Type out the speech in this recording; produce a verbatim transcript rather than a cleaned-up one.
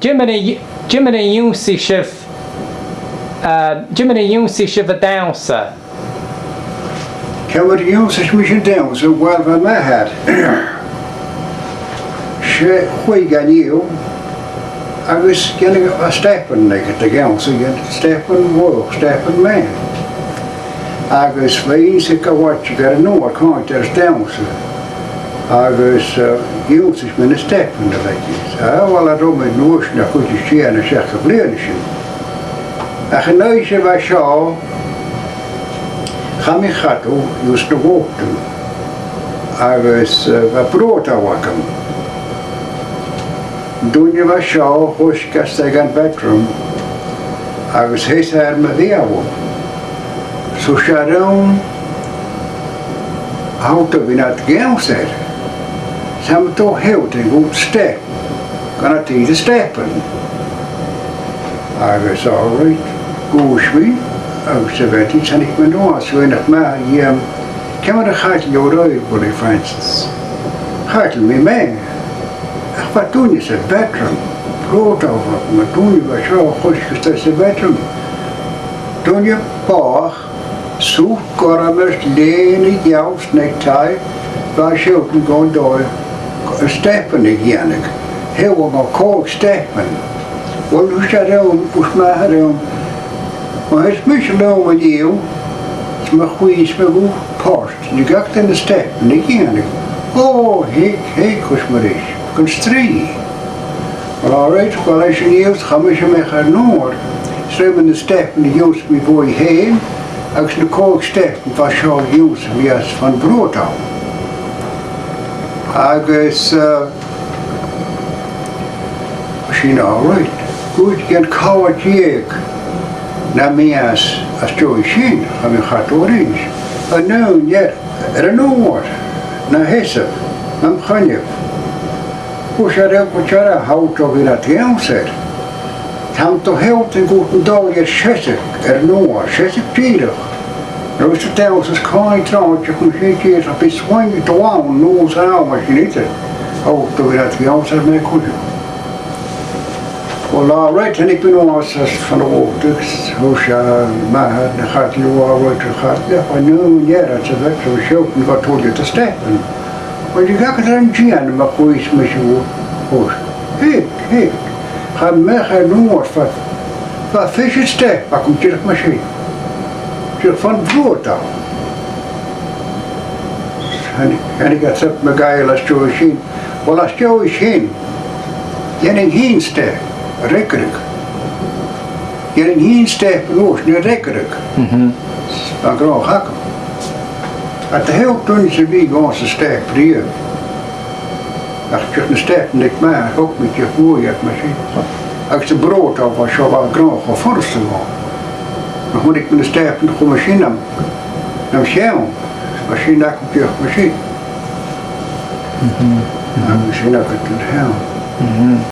Ciamar a dh-, ciamar a dh'ionnsaich sibh, eh, ciamar a dh'ionnsaich sibh an dannsa? Ciamar a dh'ionnsaich mise an dannsa? Uill, bha m' athair, 's e a' chuid dhen fheadhainn, agus dhèanadh e step-an aige, a' dannsa, dhèanadh step-an mhòr, step-an mhòr. Agus bha e ag innse gu bheil e air an uair coimhead air an dannsa. Agus, eh, dh'ionnsaich mi na step-an a bh' aige. Ah, uill, a rinn mi an uair sin, a' chuid as sine, seachd bliadhna sin. Ach an oidhche a bha seo, chaidh mi chadal, just na bhòtan. Agus, eh, bha bròdal agam. An duine a bha seo, thòisich e às dèidh an bedroom, agus sheas e air mo bheulaibh. So 's e rùm, thàinig mi nad dannsa air. Tha mi a' dol a shealltainn dhut step, gun a tha na step-an. Agus, all right, dhùisg mi, agus a' bhean, thàinig mi a-nuas, 's dh'fhaighnich mi, um, ciamar a chaidil thu a-raoir, Willie Francis? Chaidil mi math. Ach bha duine sa bhedroom, bròdal, bha duine a bha seo a' coiseachd a-staigh sa bhedroom. Duine bòidheach, suit gorm air, lèine gheal 's necktie, bha e a' sealltainn dhomh an dòigh step-an a dhèanamh. Sheall e dhomh còig step-an. Uill, thuirt e rium, thuirt m' athair rium, ma sheas mise leam an-diugh, 's ma chì mise thu a' port, nì gach duine step-an a dhèanamh. Ò, thig, thig, thuirt mi ris, gun strì. Uill, all right, uill, leis an fhios, chaidh mise a-mach air an uair, 's rinn mi na step-an a dh'ionnsaich mi bhuaithe fhèin, agus na còig step-an a bha seo a dh'ionnsaich mi às bhon bhròdal. Agus, eh, sin all right. Gu dè an cola-deug na mìos às dèidh sin, chaidh mi chadal a-rithist. An aon uair, air an uair, na sheasamh, nam choinneamh. Thuirt e rium gu dearbh, thàinig thu nad dannsa air. Tha mi a' dol a shealltainn dhut an dòigh air seasamh air an uair, seasamh dìreach. Nuair a bhios tu a' dannsa, is càit an tràth a thig mi sin dìreach, a bhios smaoineachadh do bhonn, no 's ann mar sin idir. Thàinig thu nad dannsa air, ma-thà. Uill, all right, thàinig mi a-nuas às, às bhon bhòt, thuirt m' athair, na chaidil thu, all right, na chaidil thu, an aon uair, às a bheil thu a' sealltainn dhomh tuilleadh de step-an. Uill, dè th' agad ri dhèanamh, ma chì mise thu, thuirt. Thig, thig. Chaidh mi a-mach air an uair, bha, bha fichead step agam dìreach mar sin. Dìreach bhon bhròdal. Thàinig, thàinig e, thuirt e, mo ghaol às dèidh sin. Uill, às dèidh sin, dhèanainn fhìn step, a' fhreagradh. Dhèanainn fhìn step a-nis, na fhreagradh. Mhm. An gnothach agam. Ach cha do sheall duine sam bith dhomh step riamh. Ach dìreach na step-an a leig mi, thog mi dìreach uair mar sin. Agus am bròdal a bha seo, bha e gnothach cho furasta dhomh. Nuair a chunnaic mi na step-an, chuir mi sin nam, nam cheann. Bha sin agam dìreach mar sin. Mhm. Agus sin agad an t-seann. Mhm.